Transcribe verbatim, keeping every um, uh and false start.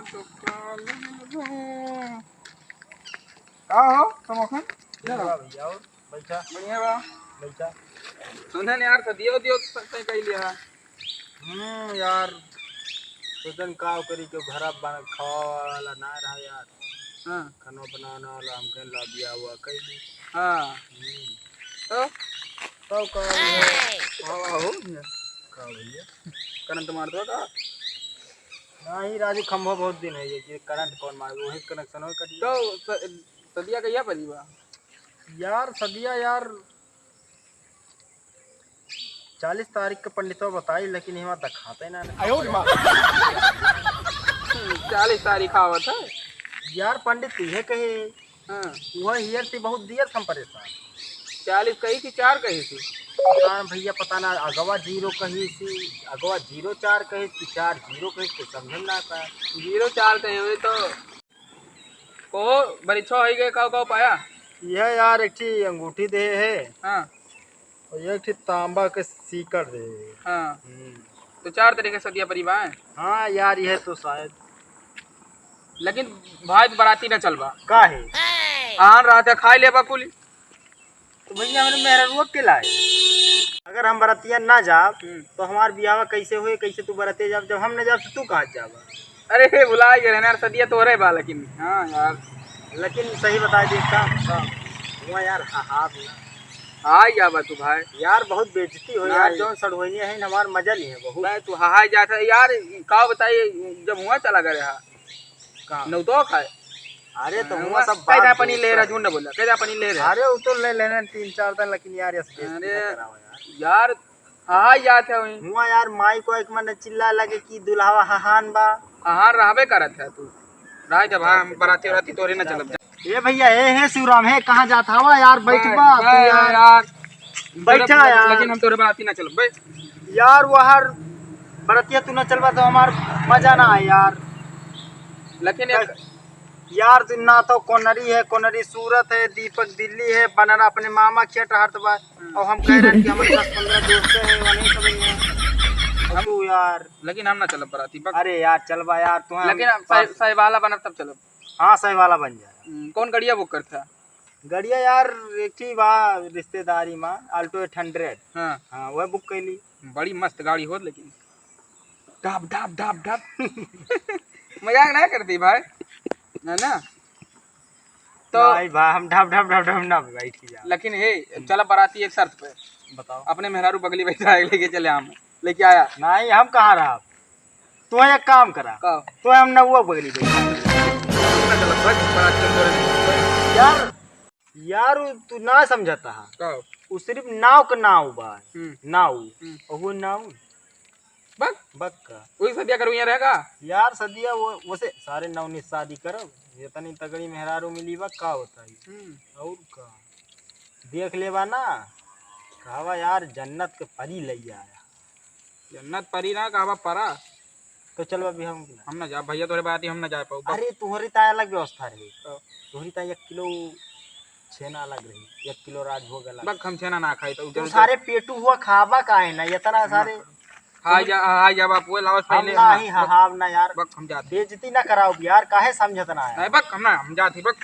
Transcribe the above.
का हो, समोखन? बढ़िया बा भैया, और बैठा। बढ़िया बा। बैठा। सुने न यार, सदिया उदिया तो तय कइ लिया। हम्म, यार, सोचन का करी, के घर बन-, खावा वाला ना रहा यार। हाँ। खाना बनाने वाला हमके ला दिया हुआ कई दी। हाँ। हम्म। तो? तो का भैया? हाँ, हो भैया। का भैया? करंट मार दो का? नहीं राजू, खंभा बहुत दिन है ये, ये करंट कौन मारे? वही कनेक्शन हो कट गया। तो स-, सदिया कहिया परी बा? यार, सदिया यार, चालीस तारीख के पंडितवा बताई, लेकिन हिवा दिखाते ना। आयो रे माँ। हम्म, चालीस तारीख आवत है। यार, पंडित इहे कहे। हाँ। वह हियर से बहुत दियर हम परेशान। चालीस कही कि चार कही थी? पता ना भैया, पता ना, अगवा जीरो कही थी, अगवा जीरो चार कही थी, चार जीरो कही थी, समझ में ना आता। जीरो चार कही हुई तो कहो, बड़ी छो होई गए, काऊ, काऊ पाया? यह यार, एक ठी अंगूठी दे है। हाँ। और एक ठी तांबा के सीकर दे है। हाँ। हम्म। तो चार तरीके से दिया परिवार। हाँ यार, यह तो शायद। लेकिन भाई, तो बराती ना चलबा। का है? आन रात है, खाई लेबा कुली। तो भैया, हमरे मेहररुआ के लाए। अगर हम बरतिया ना जाब, हम्म। तो हमार बियाह कैसे होए, कैसे तू बरतिया जाब? जब हम ना जाब, तो तू कहाँ जाबा? अरे, हे, भुला गए ना यार, सदिया तोरे बा, लेकिन, हाँ यार। लेकिन सही बता दे का? हाँ। हुआ यार, हाँ, हाँ, भैया। हाँ, या बा तू भाई। यार, बहुत बेइज्जती हो ना यार, ये। जौन सड़वइनी है, हमार मजा नहीं है बहुत। भाई, तू हाँ, हाँ, जात है यार, का बताइए, जब हुआ चला गया। कहाँ? नौतवा खाए। अरे तो हाँ, हुआ सब कैदा बात पनीर ले रहा, झूठ न बोला, कैदा पनीर ले रहा। अरे वो तो ले लेने तीन चार दिन, लेकिन यार, ऐसे बेइज्जती अरे ना कराओ यार। यार, हाँ, याद है वही। हुआ यार, माई को एक मन चिल्ला लगे कि दुल्हावा हहान बा। हहान रहबे करत है तू। राय जब हम बराती उराती तोरे ना चलब जा। ए भैया, ए, हे शिवराम, हे, कहाँ जात हवा यार? बैठ बा, बा, तू बा यार। यार। बैठा लेकिन यार। लेकिन हम तोरे बराती ना चलब, बैठ। यार, वहर बरतिया तू ना चलबा तो हमार मजा ना आए यार। लेकिन एक यार, तू ना तो कोनरी है, कोनरी सूरत है, दीपक दिल्ली है, बनर अपने मामा खिया टहरत बा। हम्म। और हम कह रहे हैं कि हमारे दस पन्द्रह दोस्त हैं, वो नहीं समझ में। और तू यार। लेकिन हम ना चलब बराती, बक। अरे यार, चलबा यार, तू हम लेकिन हम बस साहिब, साहिब वाला बनब तब चलब। हाँ, साहिब वाला बन जाए। हम्म, कौन गड़िया बुक करता? गड़िया यार, एक ठी बा रिश्तेदारी मा, Alto eight hundred। हाँ। हाँ, वह बुक कैली। बड़ी मस्त गाड़ी होत, लेकिन ढाप, ढाप, ढाप, ढाप। मजाक ना करती भाई, है ना? तो भाई, भाई, हम ढाप, ढाप, ढाप, ढाप ना बैठ के जा। लेकिन हे, हम्म। चला बराती एक शर्त पे। बताओ। अपने मेहरारू बगली बैठा है, लेके चले हम। लेके आया। नहीं, हम कहाँ रहा? तू एक काम करा। का? तू हम नौवा बगली बैठा। ना गलत बात, बराती हम तोरे नहीं। यार, यार, उ तू ना समझता है। का? उ सिर्फ नाव के नाव बा। हम्म। नाव। हम्म। और वो नाव। बक? बक का? वही सदिया करू यहाँ रहेगा? यार, सदिया वो, वैसे सारे नवनीत शादी करब। इतनी तगड़ी मेहरारू मिली बा, का होता है? हम्म। और का? देख लेबा ना, कहवा यार, जन्नत के परी लई आया। जन्नत परी ना, कहवा परा। तो चल अभी हम हम ना जा भैया, तोरे बात ही हम ना जा पाऊ। बक। अरे, तोहरी ताय अलग व्यवस्था रही। हाँ। तोहरी ताय एक किलो छेना अलग रही, एक किलो राजभोग अलग। बक, हम छेना ना खाई तो तू उधर सारे पेटू हुआ खाबा काहे ना, इतना ना। सारे। हाय जा, हाय जा बापू, लाओ हम पहले ना हम ही, हाँ, बक, हाँ, ना यार। बक, हम जाते। बेइज्जती ना कराओ यार, काहे समझत ना है? नहीं बक, हम ना, हम जाते बक।